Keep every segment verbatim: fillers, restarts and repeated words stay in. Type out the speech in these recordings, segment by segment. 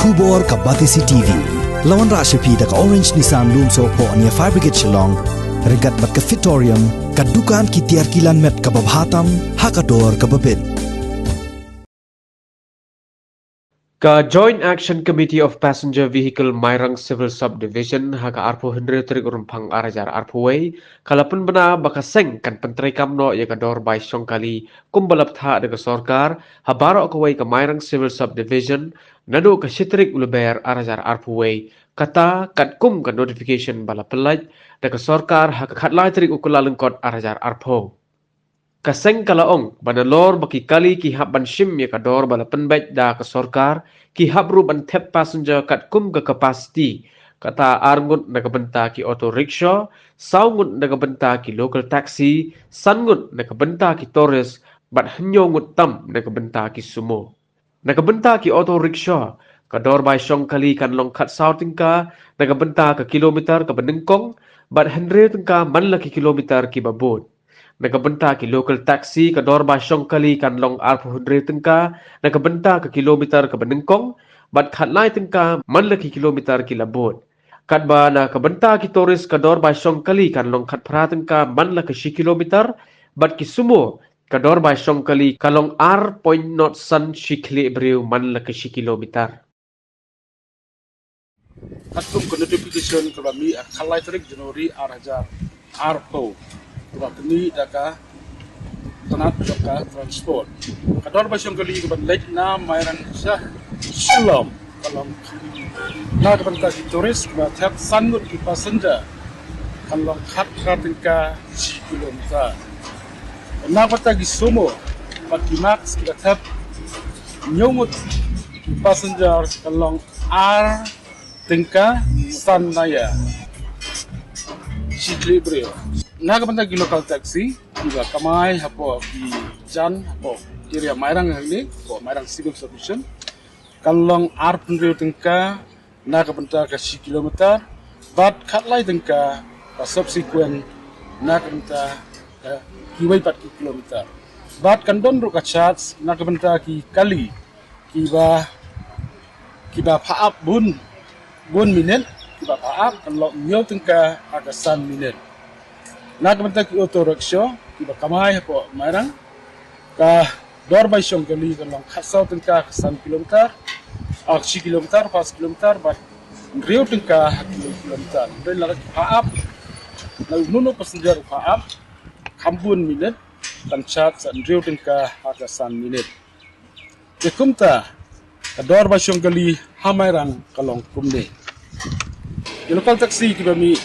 Khubor ka Batesi T V. La wanrah sha phi da ka Orange Nissan Lumsohphoh near Fire Brigade Shillong. Ryngkat bad ka Fitorium, ka dukan ki tiar kilan met kaba bha tam ha ka dor kaba bit. Ka Joint Action Committee of Passenger Vehicle Mairang Civil Subdivision ha ka arphew hynriew tarik u Rymphang ar hajar arphew wei ka la pynbna ba ka seng kan pyntreikam noh ïa ka dor bai shong kali kumba la bthah da ka sorkar ha baroh kawei ka Mairang Civil Subdivision naduh ka shi tarik u Lber ar hajar arphew wei, kata katkum ka notification ba la pynlait da ka sorkar ha ka khatlai tarik u Kyllalyngkot ar hajar arphew. Ka seng ka la ong ba nalor ba ki kali ki hap ban shim ïa ka dor ba la pynbeit da ka sorkar, ki hap ruh ban thep passenger katkum ka capacity, kata ar ngut na ka bynta ki auto rickshaw, saw ngut na ka bynta ki local taxi, san ngut na ka bynta ki tourist, bad hynñiew ngut tam na ka bynta ki sumo. Na ka bynta ki auto rickshaw, ka dor bai shong kali kan long khatsaw tyngka na ka bynta ka kilometer kaba nyngkong, bad hynriew tyngka man la ki kilometer kiba bud. Na ka bynta ki local taxi, ka dor bai shong kali kan long arphew hynriew tyngka na ka bynta ka kilometer kaba nyngkong, bad khatlai tyngka man la ki kilometer ki la bud. Katba na ka bynta ki tourist, ka dor bai shong kali kan long khatphra tyngka man la ka shi kilometer, bad ki sumo, ka dor bai shong kali ka long ar point not san shi khlieh briew man la ka shi kilometer. Katkum ka notification kaba mih ha khatlai tarik January ar hajar arphew, kaba pynmih da ka tnat jong ka transport. Ka dor bai shong kali kaban leit na Mairang sha Shillong ka long, na ka bynta ki tourist ba thep san ngut ki passenger, kan long khatphra tyngka shi kilometer. Na ka bynta ki sumo bad ki Max kiba thep hynñiew ngut ki passenger, kan long ar tyngka san naya shi khlieh briew. Na ka bynta ki local taxi kiba kamai hapoh ki jan hapoh area Mairang hangne, hapoh Mairang Civil Subdivision, kan long arphew hynriew tyngka na ka bynta ka shi kilometer, bad khatlai tyngka ka subsequent na ka bynta ka kiwei pat ki kilometer. Bad kan don ruh ka charge na ka bynta ki kali kiba, kiba pha ap bun, bun minit, kiba pha ap kan long hynñiew tyngka ha ka san minit. Na ka bynta ki auto rickshaw kiba kamai hapoh Mairang, ka dor bai shong kali kan long khatsaw tyngka ha ka san kilometer, ah, shi kilometer, first kilometer, bad hynriew tyngka ha ki kilometer. Hynrei lada ki pha ap, lada uno uno passenger u pha ap kham bun minit, kan charge sa hynriew tyngka ha ka san minit. Te kumta ka dor bai shong kali ha Mairang ka long kumne. Ki local taxi kiba mih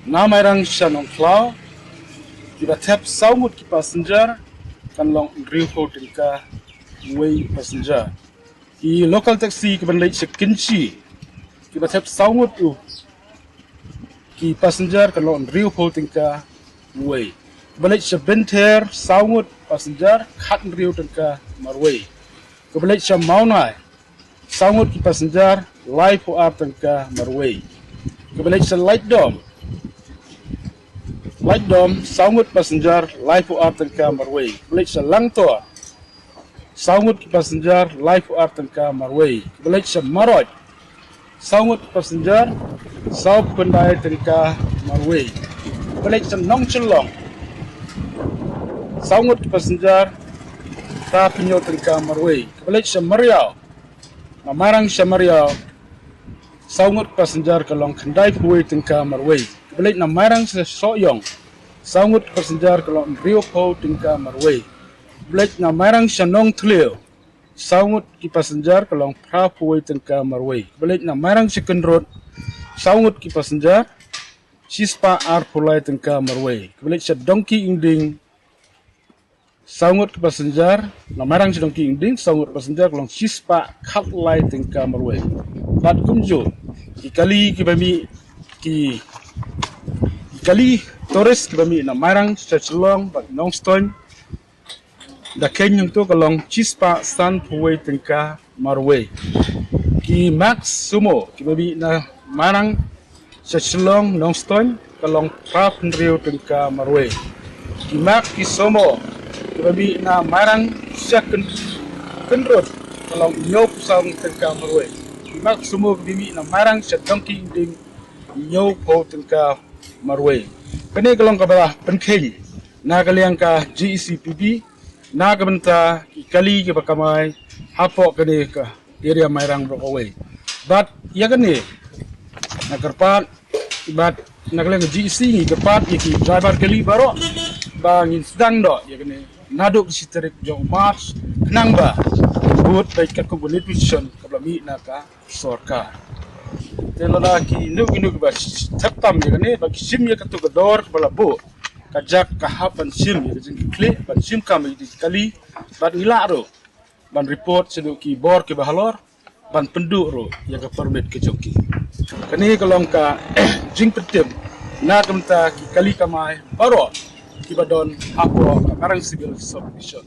na Mairang sha Nongkhlaw, kiba thep saw ngut ki passenger, kan long hynriewphew tyngka uwei passenger. Ki local taxi kiban leit sha Kynshi, kiba thep saw ngut u ki passenger, kan long hynriewphew tyngka uwei. Kiba leit sha Bynther, saw ngut passenger, khathynriew tyngka marwei. Kiba leit sha Mawnai, saw ngut ki passenger, laiphew ar tyngka marwei. Kiba leit sha Laitdom, Laitdom, saw ngut passenger, laiphew ar tyngka marwei. Kiba leit sha Langtor, saw ngut ki passenger, laiphew ar tyngka marwei. Kiba leit sha Marot, saw ngut ki passenger, sawphew khyndai tyngka marwei. Kiba leit sha Nongchynlong, saw ngut ki passenger, phra phew hynñiew tyngka marwei. Kiba leit sha Mariaw, na Mairang sha Mariaw, saw ngut ki passenger, ka long khyndaiphew wei tyngka marwei. Kiba leit na Mairang sha Sohiong, saw ngut ki passenger, ka long hynriewphew tyngka marwei. Kiba leit na Mairang sha Nongthliew, saw ngut ki passenger, ka long phraphew wei tyngka marwei. Kiba leit na Mairang sha Kyndrut, saw ngut ki passenger, shispah arphew lai tyngka marwei. Kiba leit sha Dongki Ingding, saw ngut ki passenger, na Mairang sha Dongki Ingding, saw ngut ki passenger, ka long shispah khatlai tyngka marwei. Bad kumjuh ki kali kiba mih, ki, ki kali tourist kiba mih na Mairang sha Shillong bad Nongstoiñ, da kheiñ hangto, ka long shispah sanphew wei tyngka marwei. Ki Max Sumo kiba mih na Mairang sha Shillong Nongstoiñ, ka long phraphew hynriew tyngka marwei. Ki Max ki Sumo kiba mih na Mairang sha Kyn-, Kyndrut, ka long hynñiewphew saw tyngka marwei. Mak sumo ka bimi na Mairang sha Dongki Ingding, hynñiew phew tyngka marwei. Kane ka long kaba la pynkheiñ na ka liang ka G E C P B na ka bynta ki kali kiba kamai hapoh kane ka area Mairang baroh kawei. Bad ïa kane, na kyrpad, bad na ka liang ka G E C ngi kyrpad ïa ki driver kali baroh ba ngin sdang noh ïa kane naduh ka shi tarik jong March, khnang ba bud bad katkum ka notification kaba la mih na ka sorkar. Te lada kino kino kiba thep tam ïa kane, ba ki shim ïa kato ka dor ba la buh, ka jaka hap ban shim ïa ka jingkitkhlieh, ban shim kam ïa ki kali, bad ngi lah ruh ban report shaduh ki bor kiba halor, ban pynduh ruh ïa ka permit ka jong ki. Kane ka long ka jingpyntip na ka bynta ki kali kamai baroh kiba don hapoh ka Mairang Civil Sub Division.